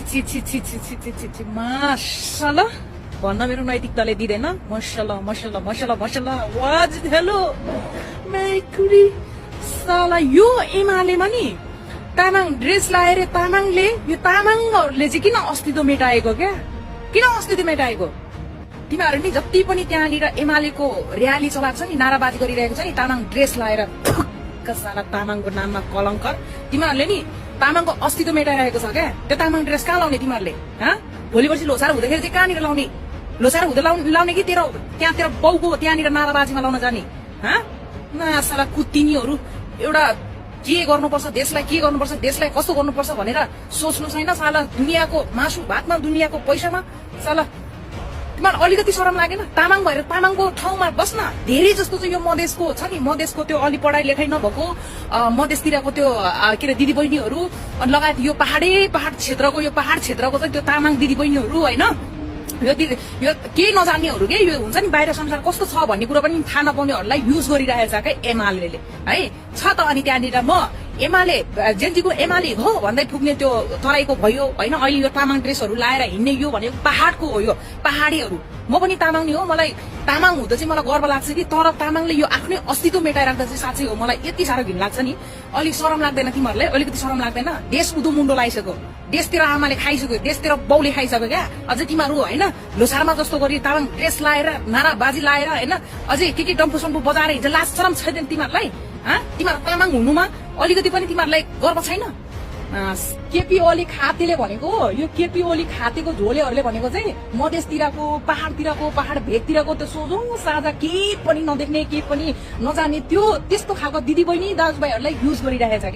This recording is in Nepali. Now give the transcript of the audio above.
छि छि छि छि छि छि छि छि माशाल्लाह भन्न मेरो नैतिकताले दिँदैन माशाल्लाह माशाल्लाह माशाल्लाह माशाल्लाह वाज हेलो मेकुरी साला यो एमालेमा नि तामाङ ड्रेस लाएर तामाङले यो तामाङहरूले चाहिँ किन अस्तित्व मेटाएको क्या किन अस्तित्व मेटाएको तिमीहरू नि जति पनि त्यहाँनिर एमालेको र्याली चलाएको छ नि नाराबाजी गरिरहेको छ नि तामाङ ड्रेस लाएर साला तामाङको नाममा कलङ्कर तिमीहरूले नि तामाङको अस्तित्व मेटाइरहेको छ क्या त्यो तामाङ ड्रेस कहाँ लाउने तिमीहरूले भोलि पर्सि लोसार हुँदाखेरि चाहिँ कहाँनिर लाउने लोसार हुँदा लाउने कि तेरो त्यहाँ तेरो बाउको त्यहाँनिर नाराबाजीमा लाउन जाने साला कुतिनीहरू एउटा के गर्नुपर्छ देशलाई के गर्नुपर्छ देशलाई कस्तो गर्नुपर्छ भनेर सोच्नु छैन साला दुनियाँको मासु भातमा दुनियाँको पैसामा साला तिमीलाई अलिकति शरम लागेन तामाङ भएर तामाङको ठाउँमा बस्न धेरै जस्तो चाहिँ यो मधेसको छ नि मधेसको त्यो अलि पढाइ लेखाइ नभएको मधेसतिरको त्यो के अरे दिदी बहिनीहरू लगायत यो पहाड क्षेत्रको चाहिँ त्यो तामाङ दिदी बहिनीहरू होइन यो केही नजान्नेहरू के यो हुन्छ नि बाहिर संसार कस्तो छ भन्ने कुरो पनि थाहा नपाउनेहरूलाई युज गरिरहेछ क्या एमाले है छ त अनि त्यहाँनिर म एमाले जेन्जीको एमाले हो भन्दै ठुक्ने त्यो तराईको भयो होइन अहिले यो तामाङ ड्रेसहरू लाएर हिँड्ने यो भनेको पहाडको हो यो पहाडीहरू म पनि तामाङ नि हो मलाई तामाङ हुँदा चाहिँ मलाई गर्व लाग्छ कि तर तामाङले यो आफ्नै अस्तित्व मेटाइराख्दा चाहिँ साँच्चै हो मलाई यति साह्रो घिन लाग्छ नि अलिक शरम लाग्दैन तिमीहरूलाई अलिकति शरम लाग्दैन देश उदो मुन्डो लगाइसक्यो देशतिर आमाले खाइसक्यो देशतिर बाउले खाइसक्यो क्या अझै तिमीहरू होइन लोसारमा जस्तो गरी तामाङ ड्रेस लाएर नाराबाजी लाएर होइन अझै के डम्फु सम्फु बजाएर हिजो लाज शरम छैन तिमीहरूलाई तिमीहरू तामाङ हुनुमा अलिकति पनि तिमीहरूलाई गर्व छैन केपी ओली खातेले भनेको यो केपी ओली खातेको झोलेहरूले भनेको चाहिँ मधेसतिरको पहाड भेगतिरको त्यो सोझो साझा केही पनि नदेख्ने केही पनि नजाने त्यो त्यस्तो खालको दिदी बहिनी दाजुभाइहरूलाई युज गरिरहेछ